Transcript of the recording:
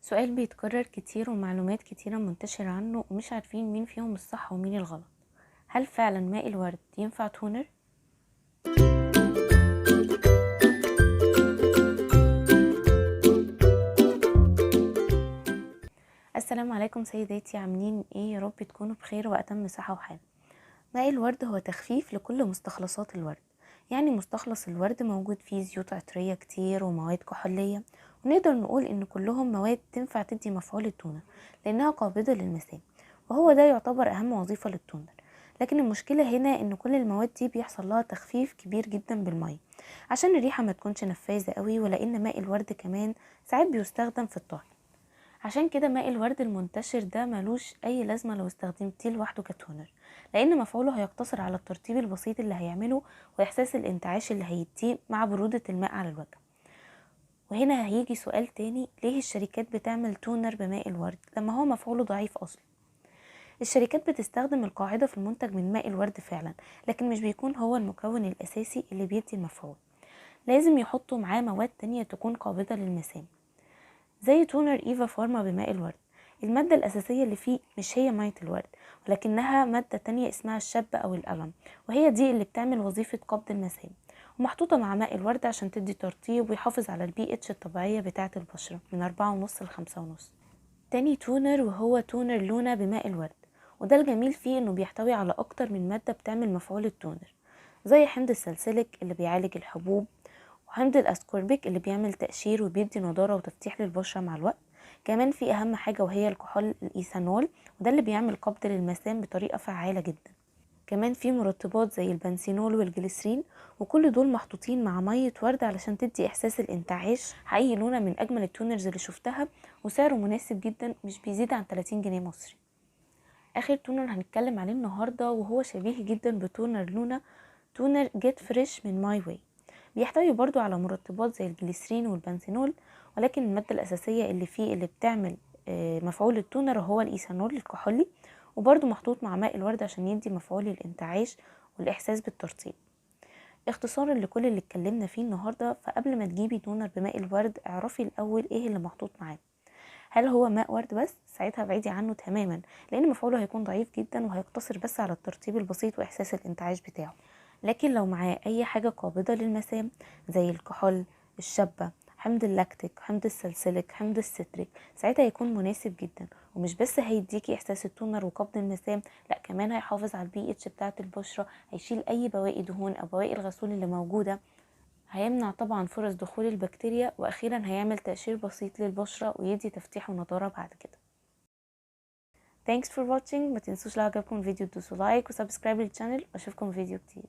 سؤال بيتكرر كتير ومعلومات كتيرة منتشرة عنه ومش عارفين مين فيهم الصح ومين الغلط. هل فعلا ماء الورد ينفع toner؟ السلام عليكم سيداتي، عاملين ايه؟ يا رب تكونوا بخير واتم صحة وحال. ماء الورد هو تخفيف لكل مستخلصات الورد، يعني مستخلص الورد موجود فيه زيوت عطرية كتير ومواد كحولية، ونقدر نقول ان كلهم مواد تنفع تدي مفعول ال toner لانها قابضة للمسام، وهو ده يعتبر اهم وظيفة لل toner. لكن المشكلة هنا ان كل المواد دي بيحصل لها تخفيف كبير جدا بالمية عشان الريحة ما تكونش نفاذة قوي، ولان ماء الورد كمان ساعات بيستخدم في الطهي. عشان كده ماء الورد المنتشر ده ملوش اي لازمة لو استخدمتيه لوحده ك toner، لان مفعوله هيقتصر على الترطيب البسيط اللي هيعمله واحساس الانتعاش اللي هيديه مع برودة الماء على الوجه. وهنا هيجي سؤال تاني، ليه الشركات بتعمل toner بماء الورد لما هو مفعوله ضعيف اصلا؟ الشركات بتستخدم القاعدة في المنتج من ماء الورد فعلا، لكن مش بيكون هو المكون الاساسي اللي بيدي المفعول، لازم يحطوا معاه مواد تانية تكون قابضة للمسام، زي toner ايفا فارما بماء الورد. المادة الأساسية اللي فيه مش هي مية الورد، ولكنها مادة تانية اسمها الشب أو الألم، وهي دي اللي بتعمل وظيفة قبض المسام، ومحطوطة مع ماء الورد عشان تدي ترطيب ويحافظ على البي اتش الطبيعية بتاعة البشرة من 4.5 ل5.5. تاني toner وهو toner لونا بماء الورد، وده الجميل فيه انه بيحتوي على أكتر من مادة بتعمل مفعول ال toner، زي حمض السلسلك اللي بيعالج الحبوب، وحمض الأسكوربيك اللي بيعمل تقشير وبيدي نضارة وتفتيح للبشرة مع الوقت. كمان في أهم حاجة وهي الكحول الإيثانول، وده اللي بيعمل قبض للمسام بطريقة فعالة جدا. كمان في مرطبات زي البنسينول والجليسرين، وكل دول محطوطين مع مية ورد علشان تدي إحساس الانتعاش. حقيقي لونا من أجمل ال toners اللي شفتها، وسعره مناسب جدا، مش بيزيد عن 30 جنيه مصري. آخر toner هنتكلم عليه النهاردة وهو شبيه جدا ب toner لونا، toner Get Fresh من ماي واي. بيحتوي برضو على مرطبات زي الجليسرين والبنسينول، ولكن المادة الأساسية اللي فيه اللي بتعمل مفعول ال toner هو الإيثانول الكحولي، وبرضو محطوط مع ماء الورد عشان يدي مفعول الانتعاش والإحساس بالترطيب. اختصارا لكل اللي اتكلمنا فيه النهاردة، فقبل ما تجيبي toner بماء الورد اعرفي الأول ايه اللي محطوط معاه. هل هو ماء ورد بس؟ ساعتها ابعدي عنه تماما، لأن مفعوله هيكون ضعيف جدا وهيقتصر بس على الترطيب البسيط وإحساس الانتعاش بتاعه. لكن لو معاه اي حاجة قابضة للمسام زي الكحول، الشبة، حمض اللاكتيك، حمض السلسلك، حمض الستريك، ساعتها هيكون مناسب جدا، ومش بس هيديكي احساس ال toner وقبض المسام، لا كمان هيحافظ على البي اتش بتاعة البشرة، هيشيل اي بواقي دهون او بواقي الغسول اللي موجودة، هيمنع طبعا فرص دخول البكتيريا، واخيرا هيعمل تقشير بسيط للبشرة ويدي تفتيح ونضارة بعد كده. Thanks for watching. ما تنسوش لو عجبكم الفيديو تدوسوا like و subscribe لل channel، واشوفكم في فيديو جديد.